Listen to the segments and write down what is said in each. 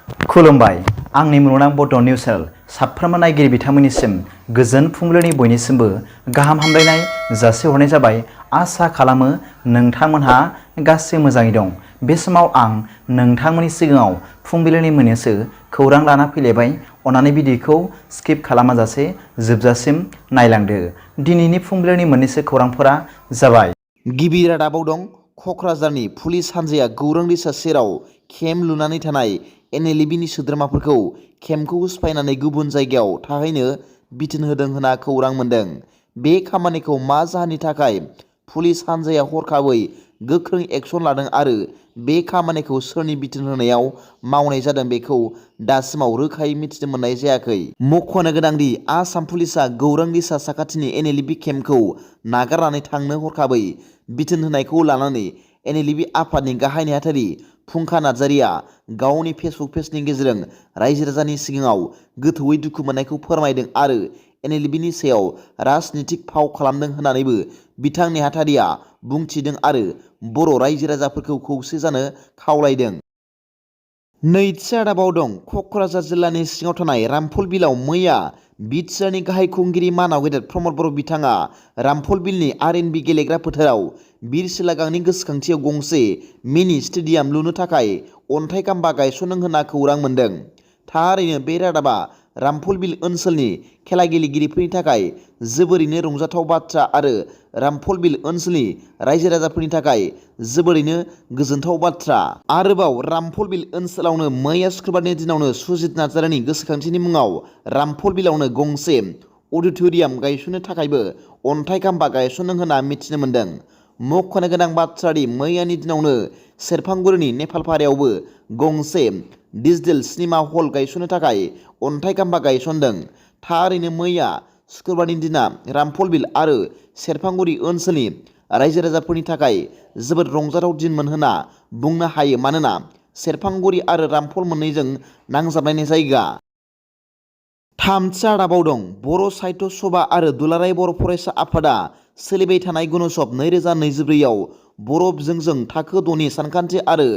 खुलुमबाय आंनि मुलुगनां बड' निउस चेनेल साफ्रोमबो नायगिरि बिथांमोननिसिम गोजोन फुंबिलिनि बयनिसिमबो गाहाम हामलायनाय जासिहरनाय जाबाय। आसा खालामो नोंथांमोनहा गासै मोजाङै दं। बे समाव आं नोंथांमोननि सिगाङाव फुंबिलिनि मोननैसो खौरां लाना फैलायबाय। अन्नानै भिडिअखौ स्किप खालामाजासे जोबजासिम नायलांदो। दिनैनि फुंबिलिनि मोननैसो खौरांफोरा जाबाय। गिबि रादाबाव दं क'क्राझारनि पुलिस हान्जाया गौरां दैसा सेराव केम्प लुनानै थानाय NLFBनि सोद्रोमाफोरखौ केम्पखौ सिफायनानै गुबुन जायगायाव थाहैनो बिथोन होदों होनना खौरां मोन्दों। बे खामानिखौ मा जाहोननि थाखाय पुलिस हान्जाया हरखाबै गोख्रों एक्सन लादों आरो बे खामानिखौ सोरनि बिथोन होनायाव मावनाय जादों बेखौ दासिमाव रोखायै मिथिनो मोननाय जायाखै। मख'नो गोनांदि आसाम पुलिसआ गौरां दैसा साखाथिनि NLFB केम्पखौ नागारनानै थांनो हरखाबै बिथोन होनायखौ लानानै NLFB आफादनि गाहाय नेहाथारि फुंखा नार्जारीआ गावनि फेसबुक पेजनि गेजेरजों रायजो राजानि सिगाङाव गोथौयै दुखु मोननायखौ फोरमायदों आरो NLFBनि सायाव राजनितिक फाव खालामदों होननानैबो बिथां नेहाथारिया बुंथिदों आरो बर' रायजो राजाफोरखौ खौसे जानो खावलायदों। नैथि रादाबाव दं क'क्राझार जिल्लानि सिङाव थानाय रामफल बिलआव मैया BTRनि गाहाय खुंगिरि मानाव गेदेर प्रमद बर' बिथाङा रामफल बिलनि RNB गेलेग्रा फोथाराव बिरसिला गांनि गोसोखांथियाव गंसे मिनि स्टेडियाम लुनो थाखाय अन्थाइ खाम्फा गायसनदों होनना खौरां मोन्दों। थारैनो बे रादाबा रामफल बिल ओनसोलनि खेला गेलेगिरिफोरनि थाखाय जोबोरैनो रंजाथाव बाथ्रा आरो रामफल बिल ओनसोलनि रायजो राजाफोरनि थाखाय जोबोरैनो गोजोनथाव बाथ्रा। आरोबाव रामफल बिल ओनसोलावनो मैया सुक्रुबारनि दिनावनो सुजित नार्जारीनि गोसोखांथिनि मुङाव रामफल बिलआवनो गंसे अडिट'रियाम गायसननो थाखायबो अन्थाइ खाम्फा गायसनदों होनना मिथिनो मोन्दों। मख'नो गोनां बाथ्रादि मैयानि दिनावनो सेरफांगुरिनि नेपालपारायावबो गंसे डिजिटेल सिनेमा हल गायसननो थाखाय अन्थाइ खाम्फा गायसनदों। थारैनो मैया सुक्रुबारनि दिना रामफल बिल आरो सेरफांगुरि ओनसोलनि रायजो राजाफोरनि थाखाय जोबोद रंजाथाव दिनमोन होनना बुंनो हायो मानोना सेरफांगुरि आरो रामफल मोननैजों नांजाबनाय जायगा। थामथि रादाबाव दं बर' साहित्य सभा आरो दुलाराय बर' फरायसा आफादा सोलिबाय थानाय गुनत्सव 2024 आव बर' बिजोंजों थाखो 6नि सानखान्थि आरो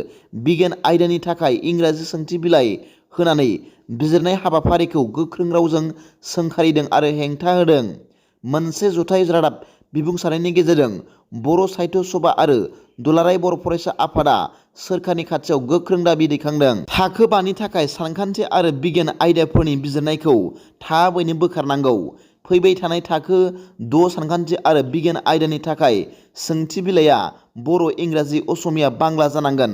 बिगियान आयदानि थाखाय इंराजि सोंथि बिलाइ होनानै बिजिरनाय हाबाफारिखौ गोख्रों रावजों सोंखारिदों आरो हेंथा होदों। मोनसे जथाय रादाब बिबुंसारनायनि गेजेरजों बर' साहित्य सभा आरो दुलाराय बर' फरायसा आफादा सोरखारनि खाथियाव गोख्रों दाबि दैखांदों। थाखो 5नि थाखाय सानखान्थि आरो बिगियान आयदाफोरनि बिजिरनायखौ थाबैनो बोखारनांगौ। फैबाय थानाय थाखो 6 सानखान्थि आरो बिगियान आयदानि थाखाय सोंथि बिलाइया बर', इंराजि, असमिया, बांला जानांगोन।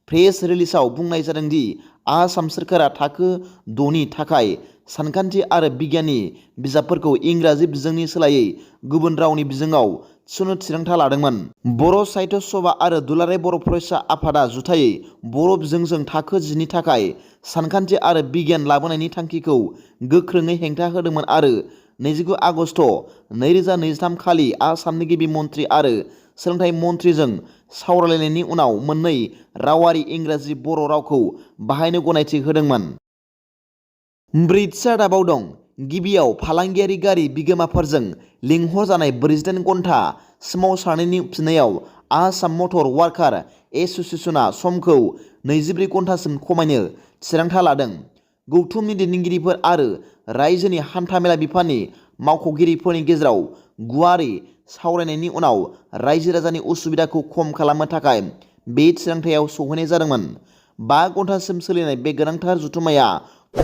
प्रेस रिलिजआव बुंनाय जादों दि आसाम सोरखारा थाखो 6नि थाखाय सानखान्थि आरो बिगियाननि बिजाबफोरखौ इंराजि बिजोंनि सोलायै गुबुन रावनि बिजोङाव थिसननो थिरांथा लादोंमोन। बर' साहित्य सभा आरो दुलाराय बर' फरायसा आफादा जुथायै बर' बिजोंजों थाखो 10नि थाखाय सानखान्थि आरो बिगियान लाबोनायनि थांखिखौ गोख्रोङै हेंथा होदोंमोन आरो 29 आगस्ट 2023 खालि आसामनि गिबि मन्थ्रि आरो सोलोंथाइ मन्थ्रिजों सावरायलायनायनि उनाव मोननै रावारि इंराजि बर' रावखौ बाहायनो गनायथि होदोंमोन। ब्रैथि रादाबाव दं गिबियाव फालांगियारि गारि बिगोमाफोरजों लिंहरजानाय 48 घन्टा सोमावसारनायनि फिननायाव आसाम मटर वार्कार एस'सिएशनआ समखौ 24 घन्टासिम खमायनो थिरांथा लादों। गौथुमनि दैदेनगिरिफोर आरो रायजोनि हान्थामेला बिफाननि मावख'गिरिफोरनि गेजेराव गुवारै सावरायनायनि उनाव रायजो राजानि उसुबिदाखौ खम खालामनो थाखाय बे थिरांथायाव सौहैनाय जादोंमोन। 5 घन्टासिम सोलिनाय बे गोनांथार जथुम्माया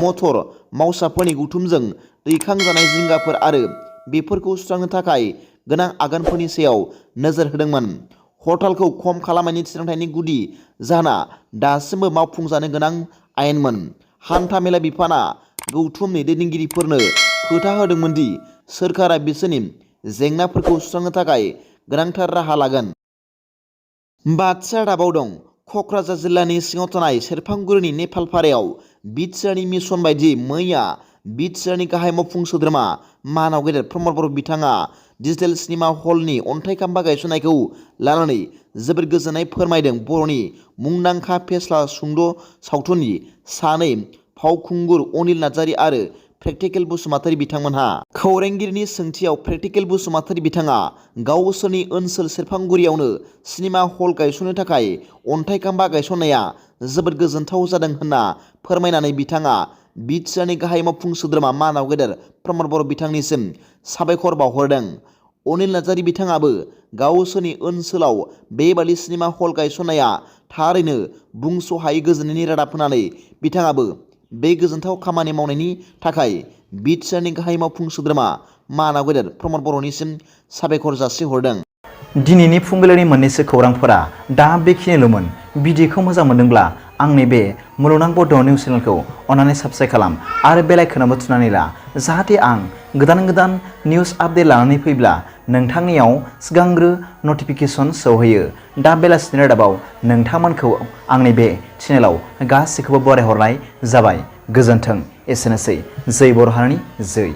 मटर मावसाफोरनि गौथुमजों दैखांजानाय जिंगाफोर आरो बेफोरखौ सुस्रांनो थाखाय गोनां आगानफोरनि सायाव नोजोर होदोंमोन। हरतालखौ खम खालामनायनि थिरांथानि गुदि जाहोना दासिमबो मावफुंजानो गोनां आयेनमोन। हान्थामेला बिफाना गौथुमनि दैदेनगिरिफोरनो खोथा होदोंमोन दि सोरखारा बिसोरनि जेंनाफोरखौ सुस्रांनो थाखाय गोनांथार राहा लागोन। बाथि रादाबाव दं क'क्राझार जिल्लानि सिङाव थानाय सेरफांगुरिनि नेपालपारायाव BTRनि मिशन बायदियै मैया BTRनि गाहाय मावफुं सोद्रोमा मानाव गेदेर प्रमद बर' बिथाङा डिजिटेल सिनेमा हलनि अन्थाइ खाम्फा गायसननायखौ लानानै जोबोद गोजोननाय फोरमायदों। बर'नि मुंदांखा फेस्ला सुंद' सावथुननि सानै फावखुंगुर अनिल नार्जारी आरो प्रेक्टिकेल बसुमतारी बिथांमोनहा। खौरांगिरिनि सोंथियाव प्रेक्टिकेल बसुमतारी बिथाङा गावसोरनि ओनसोल सेरफांगुरियावनो सिनेमा हल गायसननो थाखाय अन्थाइ खाम्फा गायसननाया जोबोद गोजोनथाव जादों होनना फोरमायनानै बिथाङा BTRनि गाहाय मावफुं सोद्रोमा मानाव गेदेर प्रमद बर' बिथांनिसिम साबायखर बावहरदों। अनिल नार्जारी बिथाङाबो गावसोरनि ओनसोलाव बेबादि सिनेमा हल गायसननाया थारैनो बुंस'हायै गोजोननायनि रादाब होनानै बिथाङाबो बे गोजोनथाव खामानि मावनायनि थाखाय BTRनि गाहाय मावफुं सोद्रोमा मानाव गेदेर प्रमद बर'निसिम साबायखर जासिहरदों। दिनैनि फुंबिलिनि मोननैसो खौरांफोरा दा बेखिनिल'मोन। भिडिअखौ मोजां मोनदोंब्ला आंनि बे मुलुगनां बड' निउस चेनेलखौ अन्नानै साबस्क्राइब खालाम आरो बेल आइकनआवबो थुनानै ला, जाहाथे आं गोदान निउस आपडेट लानानै फैब्ला नोंथांनियाव सिगांग्रो नटिफिकेसन सौहैयो। दा बेलासिनि रादाबाव नोंथांमोनखौ आंनि बे चेनेलाव गासैखौबो बरायहरनाय जाबाय। गोजोन्थों। एसेनोसै। जै बर' हारिनि जै।